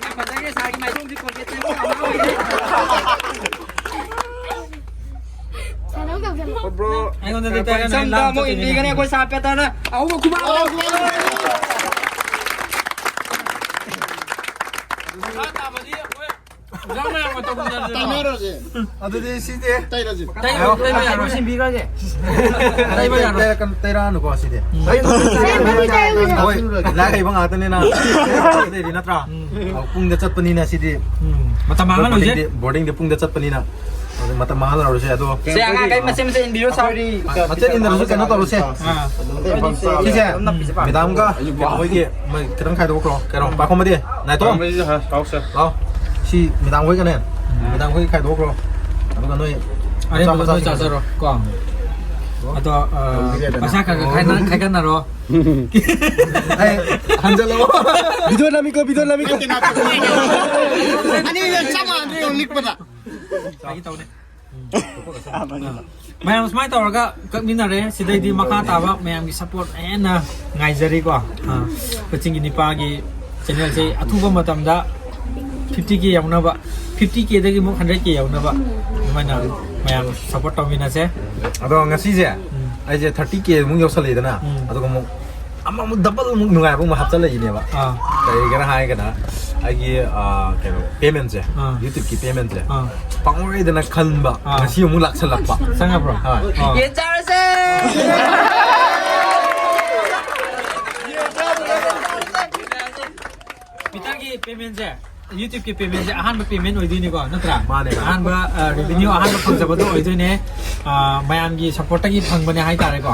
ꯌꯥꯝ ꯐꯖꯩꯌꯦ, ꯁꯥꯔꯒꯤ ꯃꯥꯏꯊꯣꯡꯁꯤ ꯀꯣꯜꯒꯦꯠ ꯇꯩꯕ ꯌꯥꯝ ꯌꯥꯎꯔꯤꯌꯦ꯫ ꯁꯥꯟꯅꯧ ꯇꯧꯁꯜꯂꯣ꯫ ꯕ꯭ꯔꯣ, ꯑꯩꯉꯣꯟꯗꯗꯤ ꯇꯩꯔꯅꯨ, ꯑꯩ ꯁꯝꯗ ꯂꯥꯝ ꯑꯃꯨꯛ ꯆꯠꯇꯣꯏꯅꯦ꯫ ꯏꯟꯕꯤꯒꯅꯤ ꯑꯩꯈꯣꯏ ꯁꯥꯔ ꯄꯦꯇꯔꯅ꯫ ꯑꯍꯨꯝ ꯈꯨꯕꯥꯛ꯫ ꯑꯣꯖꯥ ꯃꯌꯥꯝꯒ ꯇꯧꯃꯤꯟꯅꯁꯦ꯫ ꯇꯥꯟꯅꯔꯁꯦ꯫ ꯑꯗꯨꯗꯤ ꯁꯤꯗꯤ ꯇꯩꯔꯁꯦ꯫ ꯇꯩꯔꯣ, ꯇꯩꯕ ꯌꯥꯔꯣꯏ꯫ ꯁꯤꯟꯕꯤꯈ꯭ꯔꯒꯦ꯫ ꯇꯩꯕ ꯌꯥꯔꯣꯏ꯫ ꯇꯩꯔꯀꯥꯟ-, ꯇꯩꯔꯛꯑꯅꯨꯀꯣ ꯁꯤꯗꯤ꯫ ꯎꯝ꯫ ꯇꯩꯔꯛꯑꯅꯨ, ꯇꯩꯔꯛꯑꯅꯨ꯫ ꯍꯣꯏ, ꯂꯥꯏꯔꯤꯛ ꯍꯩꯕ ꯉꯥꯛꯇꯅꯤꯅ꯫ ꯇꯩꯔꯤ ꯅꯠꯇ꯭ꯔꯥ? ꯎꯝ꯫ ꯑ, ꯄꯨꯡꯗ ꯆꯠꯄꯅꯤꯅ ꯁꯤꯗꯤ꯫ ꯎꯝ꯫ ꯃꯇꯝ ꯃꯥꯡꯍꯜꯂꯣꯏꯁꯦ꯫ ꯕꯣꯔꯗꯤꯡꯗꯤ, ꯕꯣꯔꯗꯤꯡꯗꯤ ꯄꯨꯡꯗ ꯆꯠꯄꯅꯤꯅ꯫ ꯑꯗꯨ ꯃꯇꯝ ꯃꯥꯡꯍꯜꯂꯔꯣꯏꯁꯦ ꯑꯗꯣ꯫ ꯁꯦ, ꯑꯉꯥꯡꯈꯩ ꯃꯆꯦꯠ ꯃꯆꯦꯠ ꯏꯟꯕꯤꯔꯣ, ꯁꯥꯔ꯫ ꯃꯆꯦꯠ ꯏꯟꯗ꯭ꯔꯁꯨ ꯀꯩꯅꯣ ꯇꯧꯔꯁꯦ꯫ ꯑꯥ꯫ ꯁꯤꯁꯦ ꯃꯦꯗꯥꯝꯒ ꯑꯩꯈꯣꯏꯒꯤ ꯃꯣꯏ ꯈꯤꯇꯪ ꯈꯥꯏꯗꯣꯛꯈ꯭ꯔꯣ꯫ ꯀꯩꯅꯣ, ꯄꯥꯈꯣꯝꯕꯗꯤ? ꯅꯥꯏꯇꯣꯝ? ꯂꯥꯎ꯫ ꯁꯤ ꯃꯦꯗꯥꯝ ꯈꯣꯏꯒꯅꯦ꯫ ꯃꯦꯗꯥꯝ ꯈꯣꯏꯒꯤ ꯈꯥꯏꯗꯣꯛꯈ꯭ꯔꯣ꯫ ꯑꯗꯨꯒ ꯅꯣꯏ ꯑꯔꯦꯝꯕꯗꯣ ꯃꯆꯥ ꯅꯣꯏ ꯃꯆꯥ ꯆꯥꯖꯔꯣ ꯀꯣ꯫ ꯑꯗꯣ, ꯑ, ꯂꯧꯕꯤꯔꯦꯗꯅ꯫ ꯄꯩꯁꯥ ꯈꯔ ꯈꯔ ꯈꯥꯏꯅ-, ꯈꯥꯏꯒꯠꯅꯔꯣ꯫ ꯑꯩ ꯍꯟꯖꯜꯂꯛꯑꯣ꯫ Video ꯅꯝꯃꯤꯀꯣ, video ꯅꯝꯃꯤꯀꯣ꯫ ꯑꯅꯤ ꯆꯞ ꯃꯥꯟꯅꯗ꯭ꯔꯦ, ꯂꯤꯛꯄꯗ꯫ ꯐꯥꯒꯤ ꯇꯧꯅꯦ꯫ ꯃꯌꯥꯝ ꯁꯨꯃꯥꯏꯅ ꯇꯧꯔꯒ ꯀꯛꯃꯤꯟꯅꯔꯦ꯫ ꯁꯤꯗꯩꯗꯤ ꯃꯈꯥ ꯇꯥꯕ ꯃꯌꯥꯝꯒꯤ ꯁꯞꯄꯣꯔꯠ ꯍꯦꯟꯅ ꯉꯥꯏꯖꯔꯤꯀꯣ꯫ ꯑꯥ, ꯑꯩꯈꯣꯏ ꯆꯤꯡꯒꯤ ꯅꯤꯄꯥꯒꯤ ꯆꯦꯅꯦꯜꯁꯦ ꯑꯊꯨꯕ ꯃꯇꯝꯗ ꯐꯤꯐꯇꯤ ꯀꯦ ꯌꯧꯅꯕ, ꯐꯤꯐꯇꯤ ꯀꯦꯗꯒꯤ ꯑꯃꯨꯛ ꯍꯟꯗ꯭ꯔꯦꯠ ꯀꯦ ꯌꯧꯅꯕ ꯑꯗꯨꯃꯥꯏꯅ ꯃꯌꯥꯝ ꯁꯞꯄꯣꯔꯠ ꯇꯧꯃꯤꯟꯅꯁꯦ꯫ ꯑꯗꯣ ꯉꯁꯤꯁꯦ ꯎꯝ꯫ ꯑꯩꯁꯦ ꯊꯥꯔꯇꯤ ꯀꯦ ꯑꯃꯨꯛ ꯌꯧꯁꯜꯂꯛꯏꯗꯅ, ꯎꯝ꯫ ꯑꯗꯨꯒ ꯑꯃꯨꯛ ꯑꯃ ꯑꯃꯨꯛ ꯗꯕꯜ ꯑꯃꯨꯛ ꯅꯨꯡꯉꯥꯏꯕ ꯑꯃꯨꯛ ꯍꯥꯞꯆꯜꯂꯛꯏꯅꯦꯕ꯫ ꯑꯥ꯫ ꯀꯔꯤꯒꯤꯅꯣ ꯍꯥꯏꯔꯒꯅ ꯑꯩꯒꯤ, ꯑꯥ, ꯀꯩꯅꯣ, ꯄꯦꯃꯦꯟꯁꯦ, ꯑꯥ꯫ YouTubeꯀꯤ ꯄꯦꯃꯦꯟꯁꯦ ꯑꯥ꯫ ꯐꯪꯉꯔꯣꯏꯗꯅ ꯈꯟꯕ ꯑꯥ꯫ ꯉꯁꯤ ꯑꯃꯨꯛ ꯂꯥꯛꯁꯜꯂꯛꯄ꯫ ꯆꯪꯉꯕ꯭ꯔꯣ? ꯍꯣꯏ꯫ ꯑꯥ꯫ ꯌꯦꯟ ꯆꯥꯔꯁꯦ! ꯄꯤꯇꯔꯒꯤ ꯄꯦꯃꯦꯟꯁꯦ, YouTubeꯀꯤ ꯄꯦꯃꯦꯟꯁꯦ ꯑꯍꯥꯟꯕ ꯄꯦꯃꯦꯟ ꯑꯣꯏꯗꯣꯏꯅꯤꯀꯣ, ꯅꯠꯇ꯭ꯔꯥ? ꯃꯥꯅꯦ, ꯃꯥꯅꯦ꯫ ꯑꯍꯥꯟꯕ, ꯑ, revenue ꯑꯍꯥꯟꯕ ꯐꯪꯖꯕꯗꯣ ꯑꯣꯏꯗꯣꯏꯅꯦ꯫ ꯑ, ꯃꯌꯥꯝꯒꯤ ꯁꯞꯄꯣꯔꯠꯇꯒꯤ ꯐꯪꯕꯅꯦ ꯍꯥꯏꯇꯥꯔꯦꯀꯣ꯫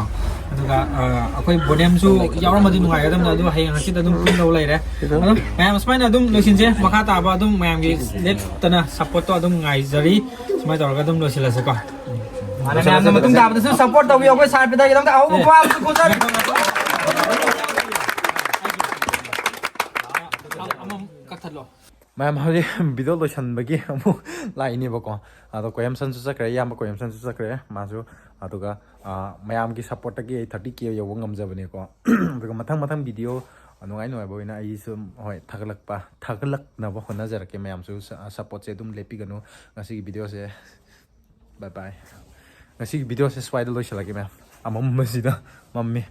ꯑꯗꯨꯒ ꯑ, ꯑꯩꯈꯣꯏ ꯕꯣꯅꯦꯝꯁꯨ ꯌꯥꯎꯔꯝꯃꯗꯤ ꯅꯨꯡꯉꯥꯏꯒꯗꯕꯅꯤ, ꯑꯗꯨ ꯍꯌꯦꯡ ꯍꯪꯆꯤꯠ ꯑꯗꯨꯝ ꯄꯨꯟꯗꯧ ꯂꯩꯔꯦ꯫ ꯑꯗꯨꯝ ꯃꯌꯥꯝ ꯁꯨꯃꯥꯏꯅ ꯑꯗꯨꯝ ꯂꯣꯏꯁꯤꯟꯁꯦ꯫ ꯃꯈꯥ ꯇꯥꯕ ꯑꯗꯨꯝ ꯃꯌꯥꯝꯒꯤ ꯂꯦꯞꯇꯅ ꯁꯞꯄꯣꯔꯠꯇꯣ ꯑꯗꯨꯝ ꯉꯥꯏꯖꯔꯤ꯫ ꯁꯨꯃꯥꯏꯅ ꯇꯧꯔꯒ ꯑꯗꯨꯝ ꯂꯣꯏꯁꯤꯜꯂꯁꯤꯀꯣ꯫ ꯃꯌꯥꯝꯅ ꯃꯇꯨꯡ ꯇꯥꯕꯗꯁꯨ ꯁꯞꯄꯣꯔꯠ ꯇꯧꯕꯤꯌꯨ꯫ ꯑꯩꯈꯣꯏ ꯁꯥꯔ ꯄꯤꯗꯥꯒꯤꯗꯃꯛꯇ ꯑꯍꯧꯕ ꯈꯨꯕꯥꯛ ꯑꯃꯁꯨ ꯈꯨꯖꯔꯤ꯫ ꯑꯃꯃꯨꯛ ꯀꯛꯊꯠꯂꯣ꯫ ꯃꯌꯥꯝ ꯍꯧꯖꯤꯛ ꯚꯤꯗꯤꯑꯣ ꯂꯣꯏꯁꯟꯕꯒꯤ ꯑꯃꯨꯛ ꯂꯥꯛꯏꯅꯦꯕꯀꯣ꯫ ꯑꯗꯣ ꯀꯣꯌꯝꯁꯟꯁꯨ ꯆꯠꯈ꯭ꯔꯦ, ꯏꯌꯥꯝꯕ ꯀꯣꯌꯝꯁꯟꯁꯨ ꯆꯠꯈ꯭ꯔꯦ ꯃꯥꯁꯨ꯫ ꯑꯗꯨꯒ ꯑ, ꯃꯌꯥꯝꯒꯤ ꯁꯞꯄꯣꯔꯠꯇꯒꯤ ꯑꯩ ꯊꯥꯔꯇꯤ ꯀꯦ ꯌꯧꯕ ꯉꯝꯖꯕꯅꯦꯀꯣ꯫ ꯑꯗꯨꯒ ꯃꯊꯪ ꯃꯊꯪ ꯚꯤꯗꯤꯑꯣ ꯅꯨꯡꯉꯥꯏ ꯅꯨꯡꯉꯥꯏꯕ ꯑꯣꯏꯅ ꯑꯩ ꯁꯨꯝ, ꯍꯣꯏ, ꯊꯥꯒꯠꯂꯛꯄ ꯊꯥꯒꯠꯂꯛꯅꯕ ꯍꯣꯠꯅꯖꯔꯛꯀꯦ꯫ ꯃꯌꯥꯝꯁꯨ ꯁ-, ꯁꯞꯄꯣꯔꯠꯁꯦ ꯑꯗꯨꯝ ꯂꯦꯞꯄꯤꯒꯅꯨ꯫ ꯉꯁꯤꯒꯤ ꯚꯤꯗꯤꯑꯣꯁꯦ ꯕꯥꯏ ꯕꯥꯏ꯫ ꯉꯁꯤꯒꯤ ꯚꯤꯗꯤꯑꯣꯁꯦ ꯁ꯭ꯋꯥꯏꯗ ꯂꯣꯏꯁꯤꯜꯂꯒꯦ ꯃꯌꯥꯝ꯫ ꯑꯃꯝꯕꯁꯤꯗ ꯃꯝꯃꯤ꯫